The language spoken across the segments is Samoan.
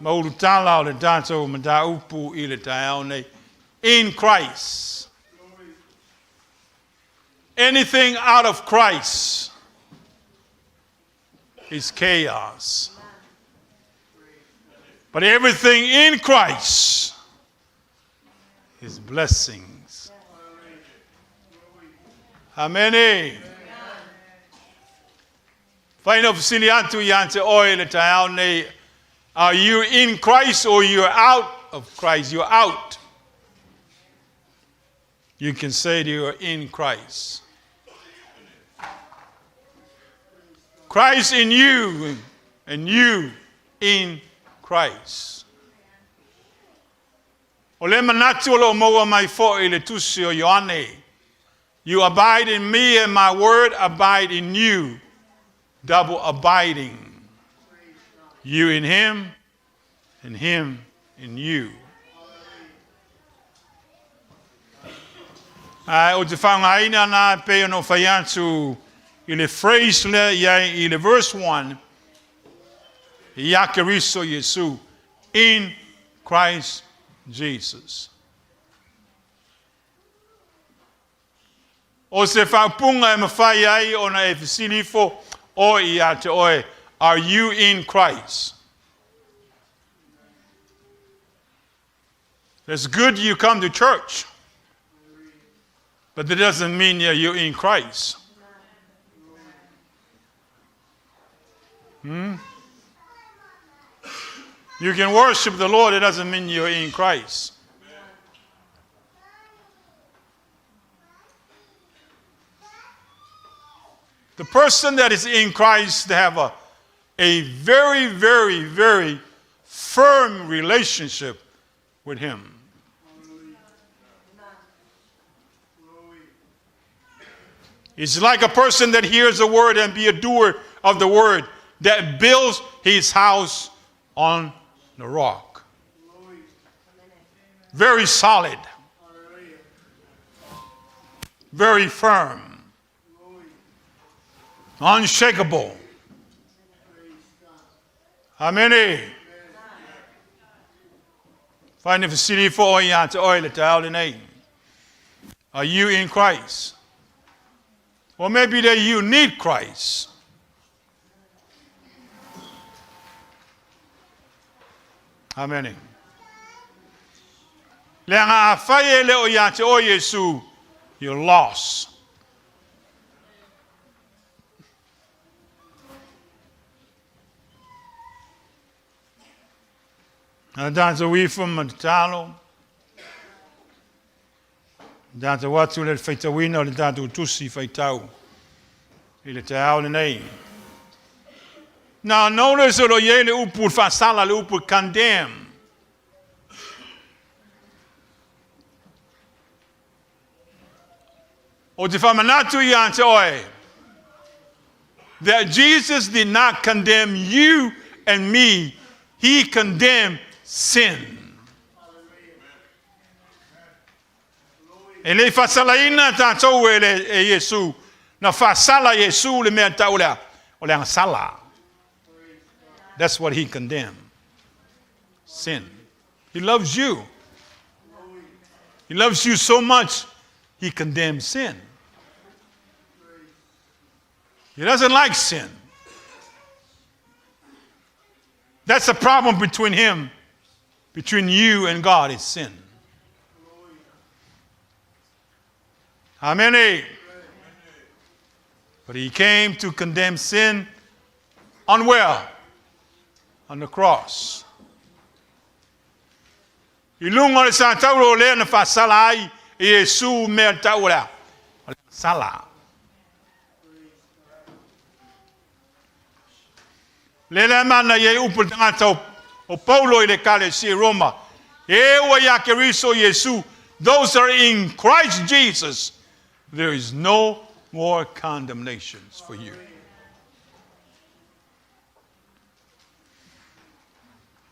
Ma ulutala o le tatou mataupu i le taeao nei. In Christ. Anything out of Christ is chaos. But everything in Christ is blessings. Amene. Mafai ona fesili atu ia te oe i le taeao nei. Are you in Christ or you're out of Christ? You're out. You can say that you're in Christ. Christ in you and you in Christ. O le manatu o lo o maua mai foi i le tusi o Ioane. You abide in me and my word abide in you. Double abiding. You in him and him in you. Ae ou te faaaogaina na e pei ona ou fai atu i le phrase lea i ai i le verse 1, ia Keriso Iesu, in Christ Jesus. O se faaupuga e mafai ai ona e fesili ifo oe ia te oe, Are you in Christ? It's good you come to church, but that doesn't mean that you're in Christ. You can worship the Lord, it doesn't mean you're in Christ. The person that is in Christ, they have a very, very, very firm relationship with Him. It's like a person that hears the word and be a doer of the word, that builds his house on the rock. Very solid. Very firm. Unshakable. Amene. Mafai ona fesili ifo oe ia te oe i le taeao lenei. Are you in Christ? Or maybe that you need Christ. Amene. Leaga afai e le o ia te oe Iesu, you're lost. Na tatou ifo ma tatalo. Tatou atu le faitauina o le tatou tusi faitau i le taeao lenei. Now notice o lo o i ai le upu faasala, le upu condemn. Ou te faamanatu ia te oe that Jesus did not condemn you and me, he condemned sin. E le i faasalaina tatou e, le, e Iesu, na faasala Iesu le mea tau lea, o le agasala. That's what he condemned. Sin. He loves you. He loves you so much, he condemns sin. He doesn't like sin. That's the problem between him, between you and God, is sin. Amen. But he came to condemn sin on where? On the cross. I luga o le satauro o lea na faasala ai e Iesu mea tau o le a? O le sala. Le lea mana i ai upu le tagata o Paulo i le Ekalesia i Roma, e ua ia Keriso Iesu, those are in Christ Jesus, there is no more condemnations for you.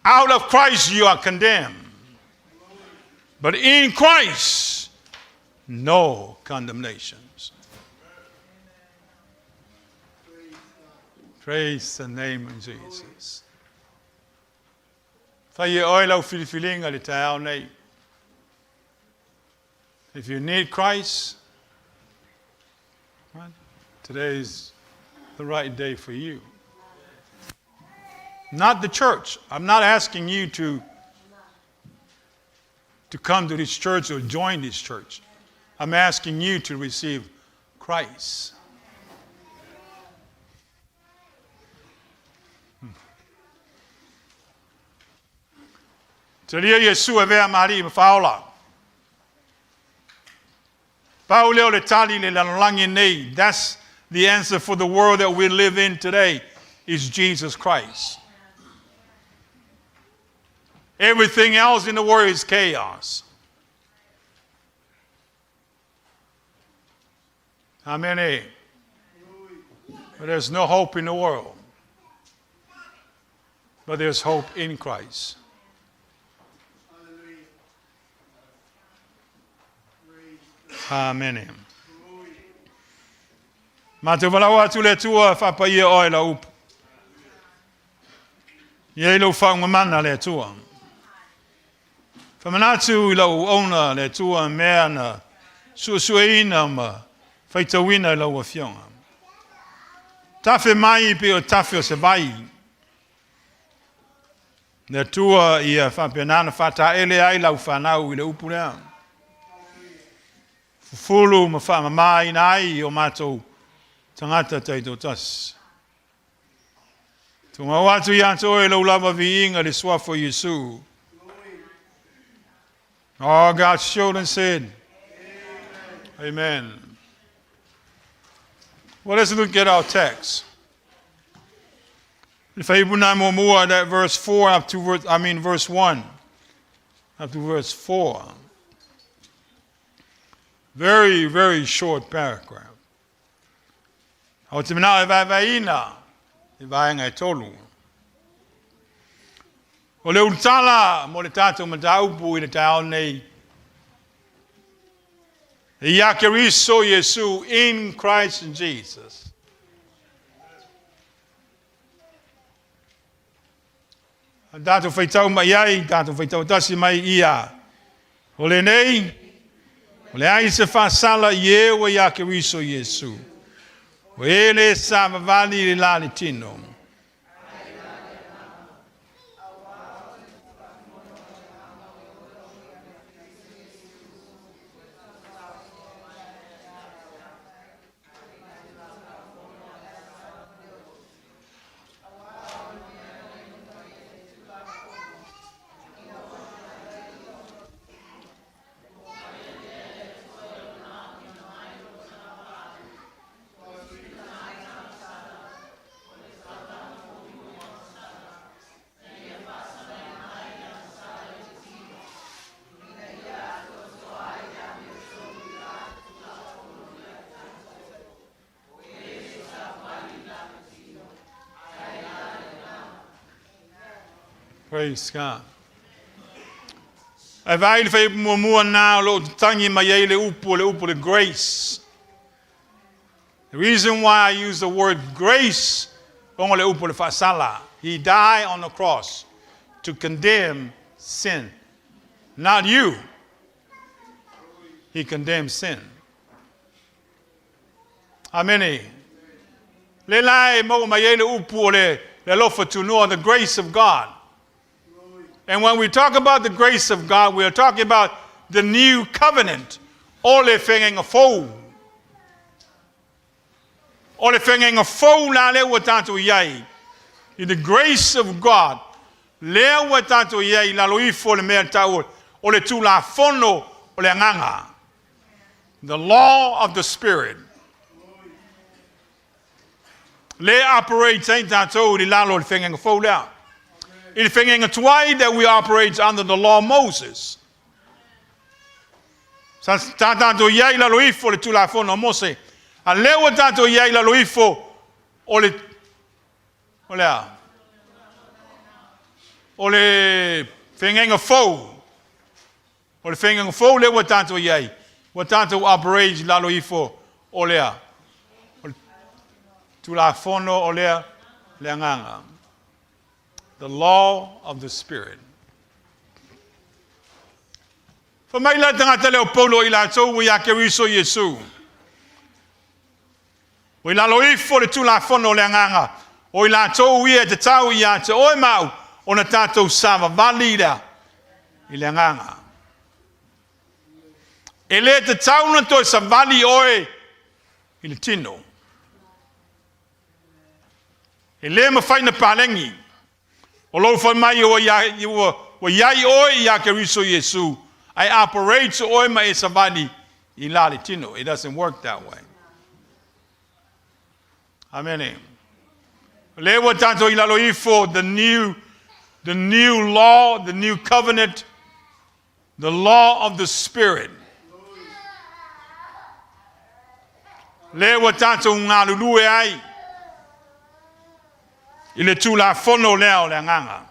Out of Christ you are condemned. But in Christ, no condemnations. Praise the name of Jesus. Fai e oe lau filifiliga i le taeao nei. If you need Christ, right, today is the right day for you. Not the church. I'm not asking you to come to this church or join this church. I'm asking you to receive Christ. Talia Iesu e avea ma Alii ma Faaola. Pau lea o le tali i le lalolagi nei. That's the answer for the world that we live in today is Jesus Christ. Everything else in the world is chaos. Amen. But there's no hope in the world. But there's hope in Christ. Amene. Matou valaau atu i le Atua e faapaia oe i lau upu. E i ai lou faauuga le Atua. Faamanatu i lau auauna le Atua mea na suesueina ma faitauina i lau Afioga. Tafe mai pei o tafe o se vai. Le Atua ia faapena ona faataele ai lau fanau i le upu lea. Fufulu ma faamamaina ai o matou tagata taitoatasi. Tumau atu ia te oe lou lava viiga i le suafa o Iesu. All God's children said, Amen. Amen. Well, let's look at our text. Le fuaiupu na muamua, that verse 4 up to verse, I mean verse 1 up to verse 4. Very, very short paragraph. Ou te manao e vaevaeina i vaega e tolu. O le ulutala mo le tatou mataupu i le taeao nei, e ia Keriso Iesu, in Christ Jesus. A tatou faitau mai ai, tatou faitau tasi mai ia. O lenei, o le ai se faasala i e ua ia Keriso Iesu. O e le savavali i le la le tino. Praise God. Ae vaai i le fuaiupu muamua na o lo o tatagi mai ai le upu o le upu le grace. The reason why I use the word grace, ona o le upu o le faasala. He died on the cross to condemn sin. Not you. He condemned sin. Amene. Le la e maua mai ai le upu o le alofa tunoa, the grace of God. And when we talk about the grace of God, we are talking about the new covenant, o le feagaiga fou. O le feagaiga fou la lea ua tatou i ai. In the grace of God, lea ua tatou i ai i lalo ifo o le mea tau o le Tulafono o le Agaga. The law of the Spirit. Lea operates ai tatou i lalo o le feagaiga fou lea. I le feagaiga tuai that we operate under the law of Moses. Sa tatou i ai i lalo ifo o le Tulafono a Mose. A lea ua tatou i ai i lalo ifo o le o le a? O le feagaiga fou. O le feagaiga fou lea ua tatou i ai. Ua tatou operate i lalo ifo o le a? O le Tulafono o le Agaga. The law of the Spirit. Fai mai la le tagata lea o Paulo o i latou ua iā Keriso Iesu. Ua i lalo ifo le Tulafono o le Agaga, o i latou ia e tatau ia te oe ma au ona tatou savavali lea i le Agaga. E le tatau ona toe savali oe i le tino. E le mafai ona paleni. O lou fai mai ua i ai oe ia Keriso Iesu, ae operate oe ma e savali i la le tino. It doesn't work that way. Amene. O lea ua tatou i lalo ifo the new law, the new covenant, the law of the Spirit. Lea ua tatou galulue ai i le Tulafono lea o le Agaga.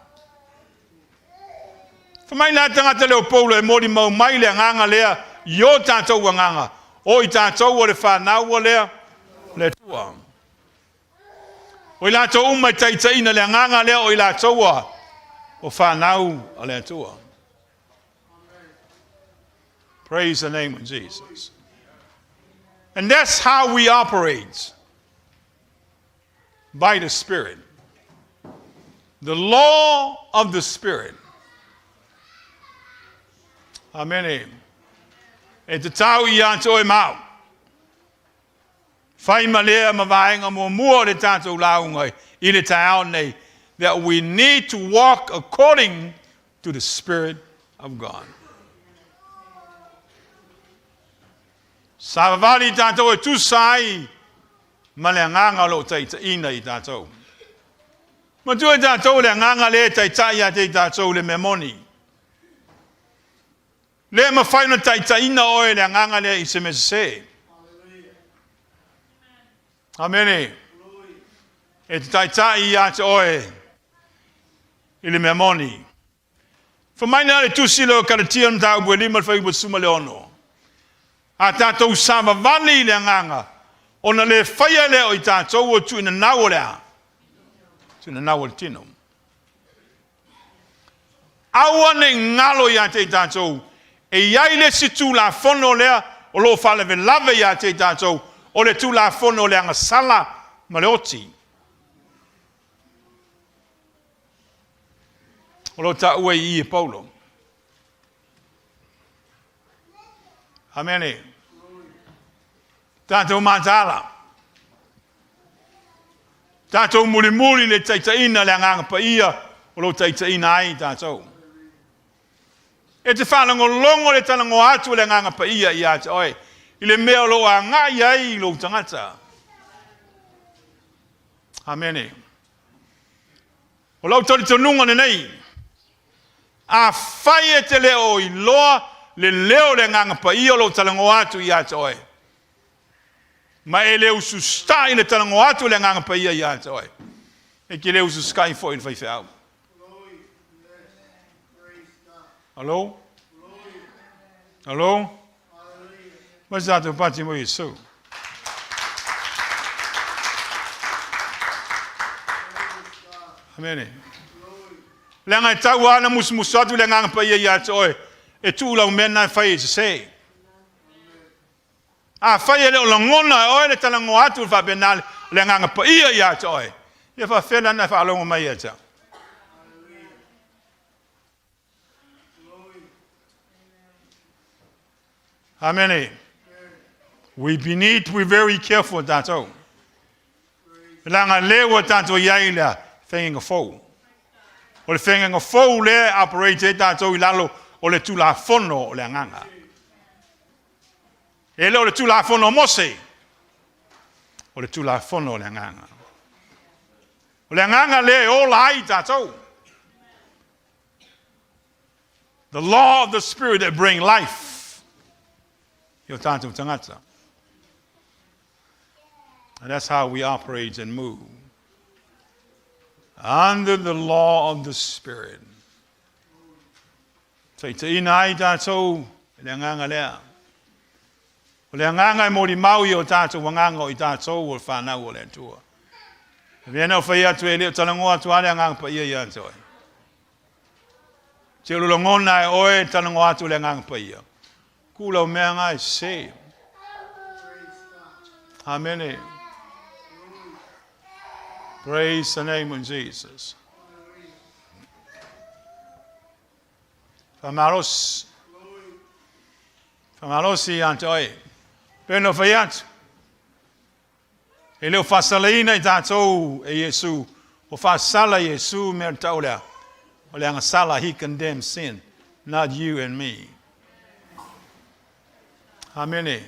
Fai mai la tagata lea o Paulo e molimau mai le Agaga lea i o tatou agaga, o i tatou o le fanau o lea le Atua. O i latou uma e taitaiina le Agaga lea o i latou o fanau a le Atua. Praise the name of Jesus. And that's how we operate. By the Spirit. The law of the Spirit. Amene. E tatau ia te oe ma au. Fai ma lea ma vaega muamua o le tatou lauga i le taeao nei, that we need to walk according to the Spirit of God. Savavali tatou e tusa ai ma le Agaga o lo o taitaiina i tatou. Matua i tatou le Agaga lea e taitai ia te i tatou le mea moni. Le mafai ona taitaiina oe le Agaga lea i se mea sese. Amene. E te taitai ia te oe i le mea moni. Fai mai lea le tusi lea o Kalatia le mataupu e 5 le fuaiupu 16. A tatou savavali i le Agaga, ona le faia lea o i tatou o tuuina nau o le a? Tuuina nau o le tino. Aua ne i galo ia te i tatou, e i ai le isi Tulafono lea o lo o faalavelave ia te i tatou, o le Tulafono o le agasala ma le oti. O lo o taua i i e Paulo. Amene. Tatou mataala. Tatou mulimuli le taitaiina le Agaga Paia o lo o taitaiina ai tatou. E te faalogologo le talanoa atu o le Agaga Paia ia te oe i le mea o lo o agai ai lou tagata. Amene. O lau talitonuga lenei, afai e te le o iloa le leo o le Agaga Paia o lo o talanoa atu ia te oe, ma e le ususita'i le talanoa atu o le Agaga Paia ia te oe, e te le ususita'i foi i le faifeau. Alo? Alo? Ma se tatou pati mo Iesu. Amene. Leaga e tau lava ona musumusu atu le Agaga Paia ia te oe, e tuu lau mea lena e fai e sese. Afai e le o lagona e oe le talanoa atu faapena le Agaga Paia ia te oe, ia faafefea la ona e faalogo mai ia te au? Amene. We need to be very careful tatou. Leaga lea ua tatou i ai le faiga fou. O le faiga fou lea e operate ai tatou i lalo o le Tulafono o le Agaga. E le o le Tulafono o Mose, o le Tulafono o le Agaga. O le Agaga lea e ola ai tatou. The law of the Spirit that bring life i o tatou tagata. And that's how we operate and move. Under the law of the Spirit. Taitaiina ai tatou i le Agaga lea. O le Agaga e molimau i o tatou agaga o i tatou o le fanau o le Atua. E mea na o fai atu e le o talanoa atu a le Agaga Paia ia te oe. Te o logona e oe talanoa atu le Agaga Paia. Tuu lau mea lena e sese. Amene. Praise the name of Jesus. Faamalosi. Faamalosi ia te oe. Pei ona fai atu. E le o faasalaina i tatou e Iesu, ua faasala Iesu mea o le tau lea, o le agasala, he condemned sin, not you and me. Amene.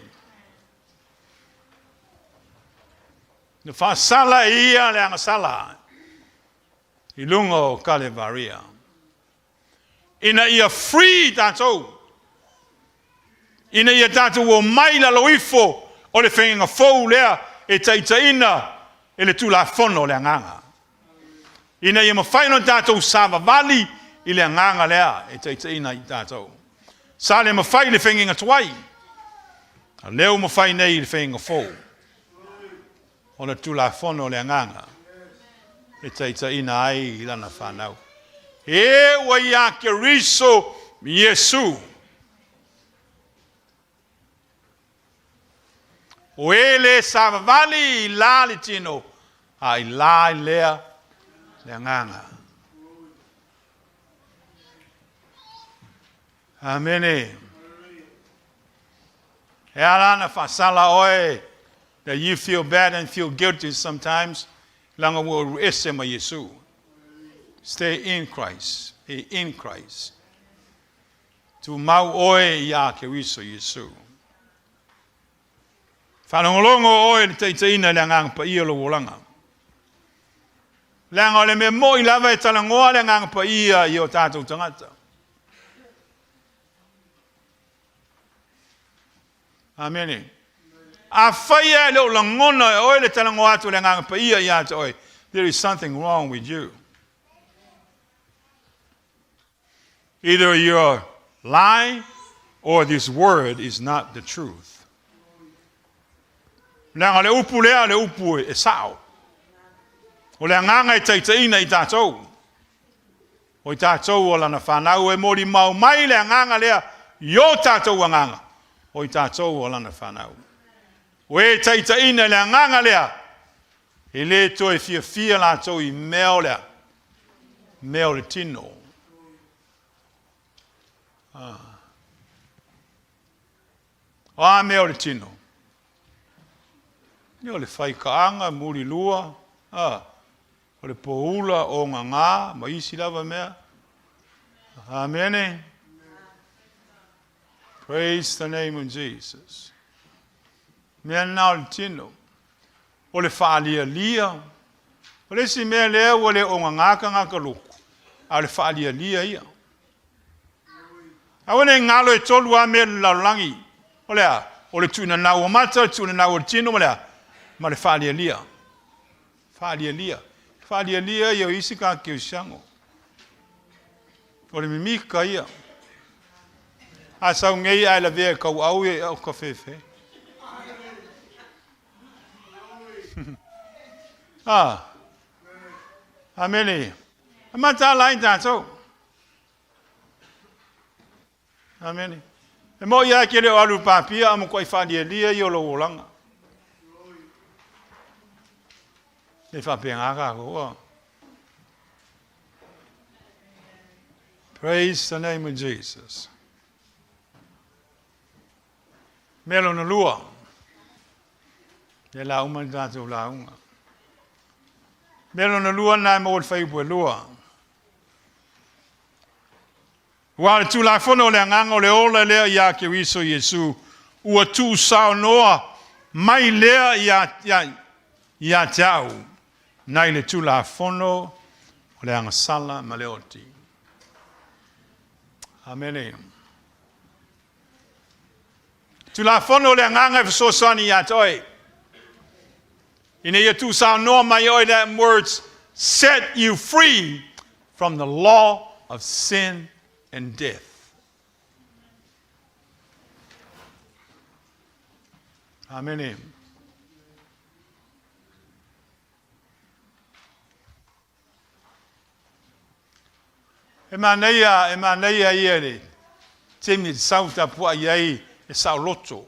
Na faasala e ia le agasala i luga o Kalevaria. Ina ia free tatou, ina ia tatou omai i lalo ifo o le faiga fou lea e taitaiina e le Tulafono o le Agaga, ina ia mafai ona tatou savavali i le Agaga lea e taitaiina i tatou. Sa le mafai i le faiga tuai, a lea ua mafai nei i le faiga fou o le Tulafono o le Agaga e taitaiina ai i lana fanau. E ua ia Keriso Iesu. O e le savavali i la le tino, a i la i lea le Agaga. Amene. E ala ona faasala oe that you feel bad and feel guilty sometimes, leaga ua ulu ese ma Iesu. Stay in Christ. Be in Christ. Tumau oe iā Keriso Iesu. Faalogologo oe i le taitaiina i le Agaga Paia o lou olaga. Leaga o le mea moi lava e talanoa le Agaga Paia i o tatou tagata. Amene. Afai e le o lagona e oe le talanoa atu o le Agaga Paia ia te oe, there is something wrong with you. Either you're lying or this word is not the truth. Leaga o le upu lea, o le upu e sao. O le agaga e taitaiina i tatou. O i tatou o lana fanau e molimau mai le agaga lea i o tatou agaga. O i tatou o lana fanau. O e taitaiina i le agaga lea, e le toe fiafia latou i mea o lea, mea o le tino. Ah. O a mea o le tino? Ia o le faikaaga, mulilua, ah. O le poula, o gagā, ma isi lava mea. Amene. Praise the name of Jesus. Mea na o le tino. O le faalialia. O le isi mea lea ua le ogagā tagata lotu, a o le faalialia ia. Aua ne i galo e tolu lava mea i le lalolagi. O le a? O le tuunanau o mata, o le tuunanau o le tino ma le a? Ma le faalialia. Faalialia. Faalialia ia o isi tagata kerisiano. O le mimika ia. A sau nei ae lavea e tauau ia o ka fefe. Ah. Amene. E mataala ai tatou. Amene. E moi lava e te le o alu i papia a matuai faalialia ia o lou olaga. E faapena tatou. Oh. Praise the name of Jesus. Mea lona lua, lea la uma le tatou lauga. Mea lona lua na e maua le fuaiupu e lua. Aua o le Tulafono o le Agaga o le ola lea iā Keriso Iesu, ua tuusaonoa mai lea ia, ia, ia te au, nai le Tulafono o le agasala ma le oti. Amene. Tulafono o le Agaga e fesoasoani ia te oe. Ina ia tuusaonoa mai oe, that words set you free from the law of sin and death. Amene. E manaia, e manaia ia le taimi e sau tapuai ai e saoloto.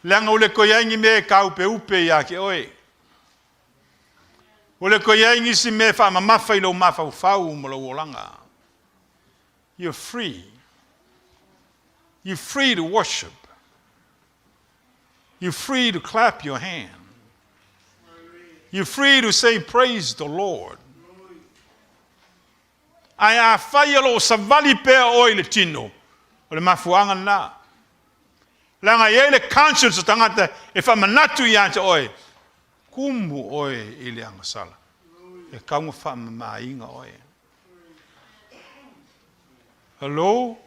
Leaga ua le toe i ai ni mea e taupeupe ia te oe. Ua le toe i ai nisi mea e faamamafa i lou mafaufau ma lou olaga. You're free. You're free to worship. You're free to clap your hand. You're free to say praise the Lord. Ae afai o lo o savali pea oe i le tino, o le mafuaaga lena. Leaga e i ai le conscience o tagata e faamanatu ia te oe, kumu oe i le agasala. E tatau ona faamamaina oe. Hello?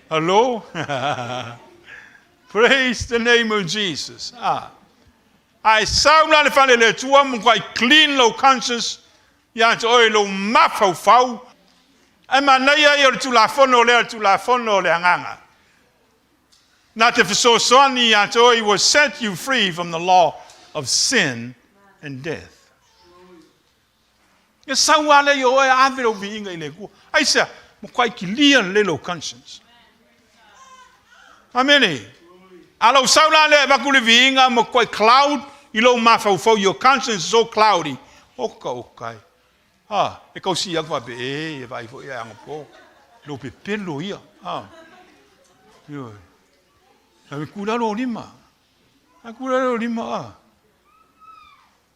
Hello? Praise the name of Jesus. Ah. A e sau la le fale le Atua ma matuai clean lou conscience ia te oe lou mafaufau. Ae manaia ia o le Tulafono lea, le Tulafono o le Agaga. Na te fesoasoani ia te oe, will set you free from the law of sin and death. Ia sau lava lea i o oe ave lou viiga i le Atua. Aisea? Matuai kilia lelei lou conscience. Amene. A lou sau la lea e avatu le viiga matuai cloud i lou mafaufau, your conscience is so cloudy. Oka oka e. Ha, e tau sii atu faapea, e, e vaai foi e anapo. Lou pepelo ia. Ha. Ioe. E ku lalo o lima. E ku lalo o lima. Ha.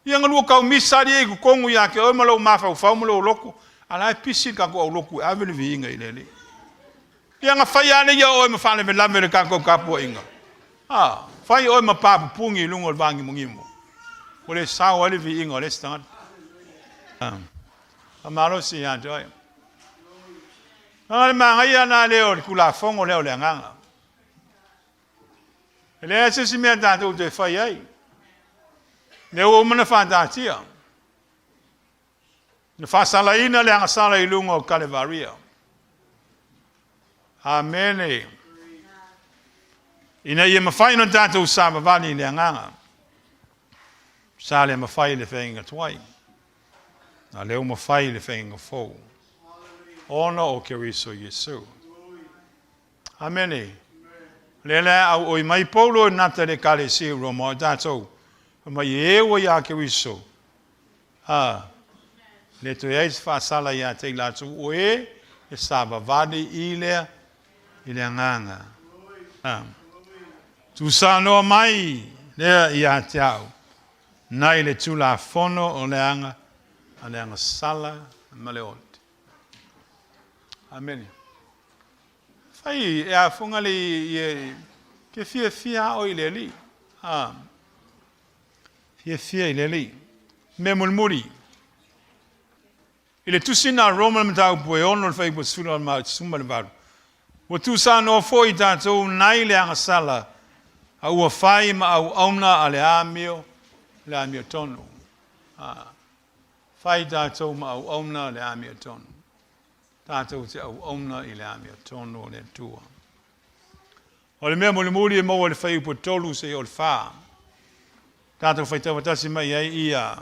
Ia na lua tau misa ali i totonu ia te oe ma lou mafaufau ma lou loto, a la e pisi le tatou aulotu e ave le viiga i le Alii. Ia na fai lava ia oe ma faalavelave le tatou tapuaiga. A, fai oe ma papupuni i luga o le vāgimogimo. Ua le sao ai le viiga o le isi tagata. Faamalosi ia te oe. Na le manaia na lea o le Tulafono lea o le Agaga. E leai se isi mea tatou te fai ai. Lea ua uma ona faataatia. Na faasalaina le agasala i luga o Kalevaria. Amene. Ina ia mafai ona tatou savavali i le agaga. Sa le mafai le faiga tuai. A lea ua mafai le faiga fou. Ona o Keriso Iesu. Amene. O lea la auoi mai Paulo e nata le Ekalesia i Roma o tatou, fai mai e ua iā Keriso, a le toe ai se faasala iā te i latou o e e savavali i le i le agaga. A tusanoa mai lea iā te au, nai le Tulafono o le aga a le agasala ma le ote. Amene. Fai e afoga le i ke fiafia a oe i le Alii. A fiafia i le Alii. Mea mulimuli. I le tusi na Roma le mataupu e 6 le fuaiupu 18. Ua tuusanoa foi i tatou nai le agasala a ua fai ma auauna a le amio, le amiotonu. A fai tatou ma auauna a le amiotonu. Tatou te auauna i le amiotonu o le Atua. O le mea mulimuli e maua i le fuaiupu e 3 seia o le 4. Tatou faitau faatasi mai ai ia.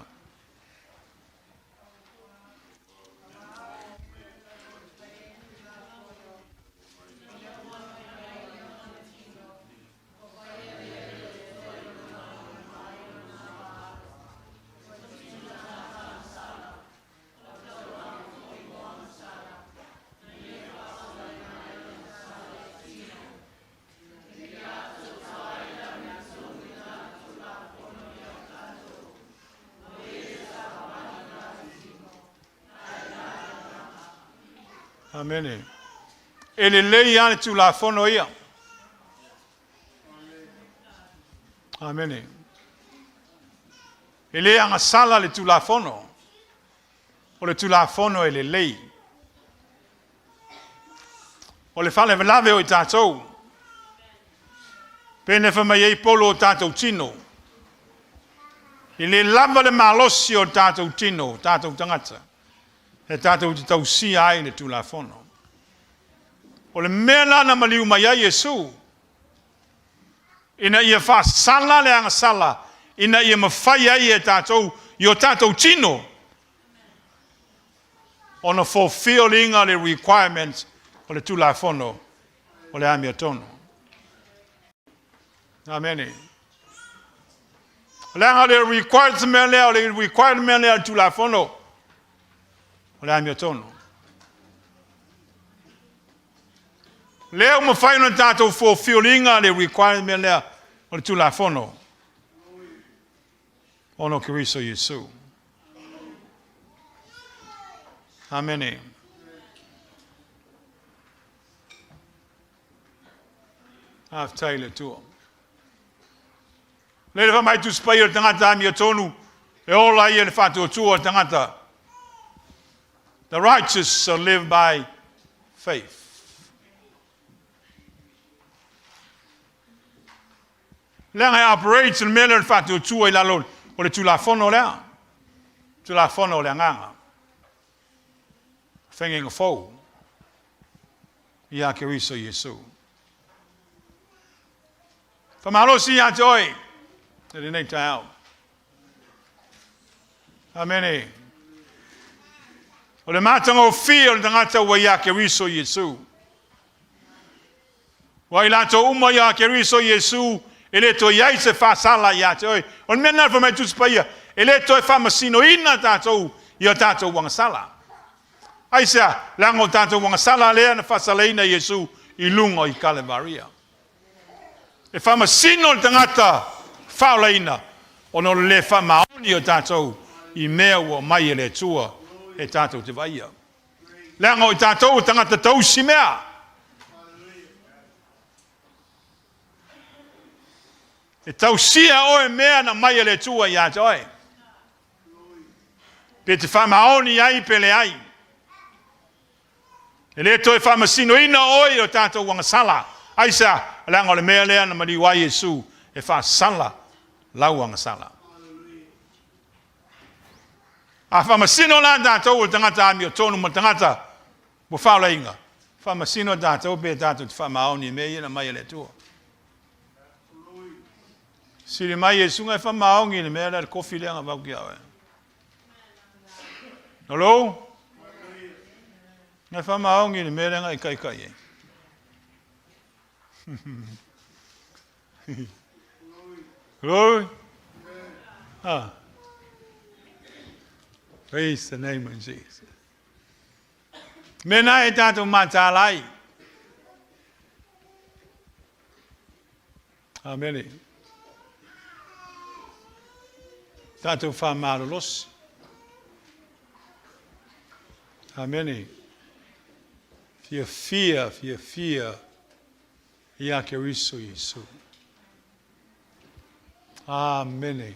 Amene. E lelei lava le Tulafono ia. Amene. E le agasala le Tulafono. O le Tulafono e lelei. O le faalavelave o i tatou. Pene fai mai ai Paulo o tatou tino. E le lava le malosi o tatou tino, tatou tagata, e tatou te tausia ai le Tulafono. O le mea la na maliu mai ai Iesu, ina ia faasala le agasala, ina ia mafai ai e tatou i o tatou tino ona fulfillinga le requirement o le Tulafono. o le amiotonu. Amene. Leaga o le requirement lea, o le requirement lea o le Tulafono, o le amiotonu. Lea ua mafai ona tatou fulfill ina le requirement lea o le Tulafono ona o Keriso Iesu. Amene. Faafetai i le Atua. Lea le faamai Tusi Paia o le tagata amiotonu e ola ia le faatuatua o le tagata. The righteous shall live by faith. Leaga e operates le mea lea o le faatuatua i lalo o le Tulafono lea. Tulafono o le agaga. Faiga fou ia Keriso Iesu. Faamalosi ia te oe i lenei taeao. Amene. O le matagofie o le tagata ua ia Keriso Iesu. Ua i latou uma ia Keriso Iesu e le toe i ai se faasala ia te oe. O le mea lena fai mai Tusi Paia, e le toe faamasinoina tatou i o tatou agasala. Aisea? Leaga o tatou agasala lea na faasalaina Iesu i luga i Kalevaria. E faamasino le tagata faaolaina ona o le le faamaoni o tatou i mea ua aumai e le Atua e tatou te vaaia. Leaga o i tatou o tagata tausi mea. E tausia oe mea na aumai e le Atua ia te oe. Pe te faamaoni ai pe leai. E le toe faamasinoina oe i o tatou agasala. Aisea? Leaga o le mea lea na maliu ai Iesu e faasala lau agasala. A faamasino la tatou o le tagata amiotonu ma le tagata ua faaolaina, faamasino tatou pe tatou te faamaoni i mea ia na aumai e le Atua. Sili mai Iesu ngai faamaoni i le mea lea le kofi lea na avatu ia oe. Hello? Ngai faamaoni i le mea lea na e taitai ai. Glory. Ah. Praise the name of Jesus. Mea e tatou mataala ai. Amene. Tatou faamalolosi. Amene. Fiafia, fiafia ia Keriso Iesu. Amene.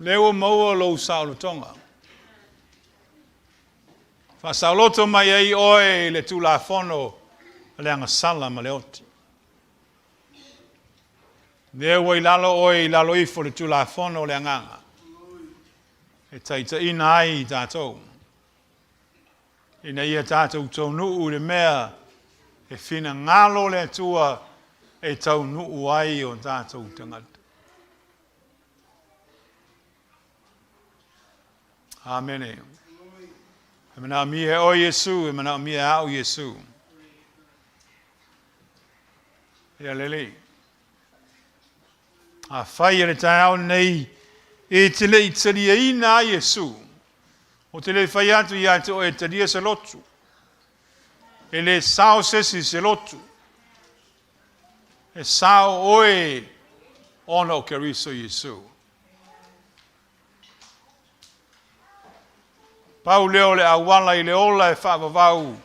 Lea ua maua lou saolotoga. Faasaoloto mai ai oe i le Tulafono a le agasala ma le oti. Lea ua i lalo oe i lalo ifo le Tulafono o le agaga e taitaiina ai i tatou, ina ia tatou taunuu i le mea e finagalo le Atua e taunuu ai o tatou tagata. Amene. E manaomia e oe Iesu, e manaomia e au Iesu. Ia lelei. Afai e le taeao lenei e te le i taliaina ai Iesu, ou te le fai atu ia te oe e talia se lotu. E le sao se isi se lotu. E sao oe ona o Keriso Iesu. Pau lea o le auala i le ola e faavavau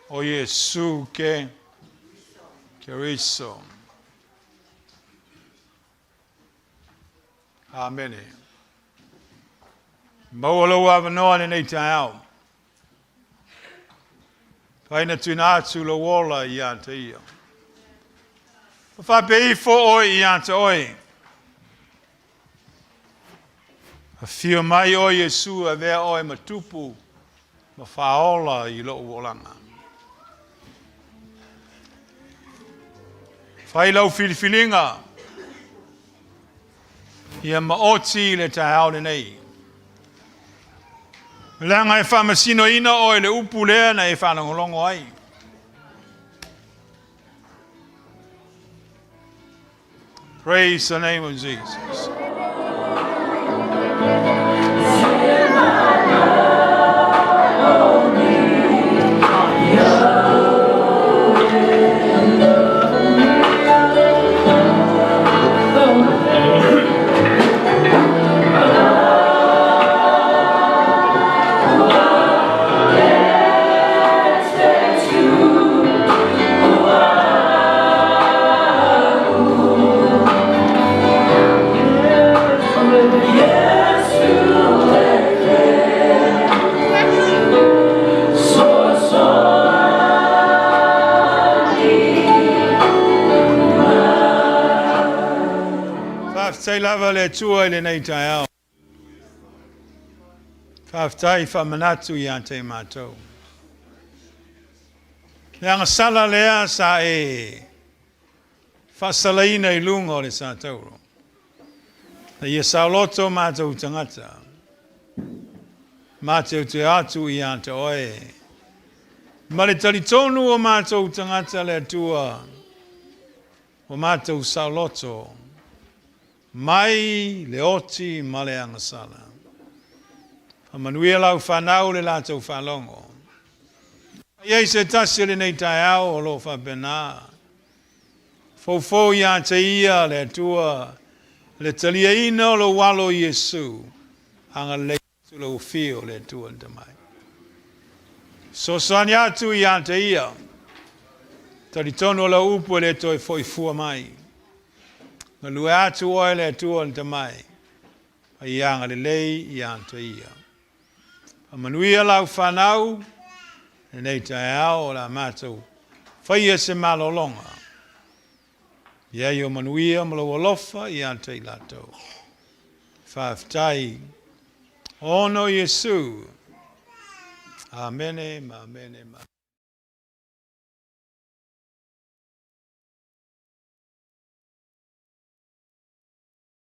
o Iesu ke Keriso. Amene. Maua lou avanoa lenei taeao. Fai na tuuina atu lou ola ia te ia. Faapea ifo oe ia te oe. Afio mai oe Iesu, avea oe ma tupu ma faaola i lou olaga. Fai lau filifiliga ia maoti i le taeao lenei. Leaga e faamasinoina oe le upu lea na e faalogologo ai. Praise the name of Jesus. Faafetai lava le Atua i lenei taeao. Faafetai faamanatu ia te matou. Le agasala lea sa e faasalaina i luga o le satauro. Na ia saoloto matou tagata. Matou te atu ia te oe. Ma le talitonu o matou tagata le Atua, o matou saoloto mai le oti ma le agasala. Faamanuia lau fanau le latou faalogo. A i ai se tasi o lenei taeao o lo o faapena, foufou ia te ia le Atua le taliaina o lou Alo Iesu, agalelei atu lou afio le Atua le Tamai. Fesoasoani atu ia te ia, talitonu o lau upu e le toe foi fua mai. Galue atu oe le Atua le Tamai, ma ia agalelei ia te ia. Faamanuia lau fanau lenei taeao o le a matou faia se malologa. Ia i o manuia ma lou alofa ia te i latou. Faafetai ona o Iesu. Amene ma amene ma.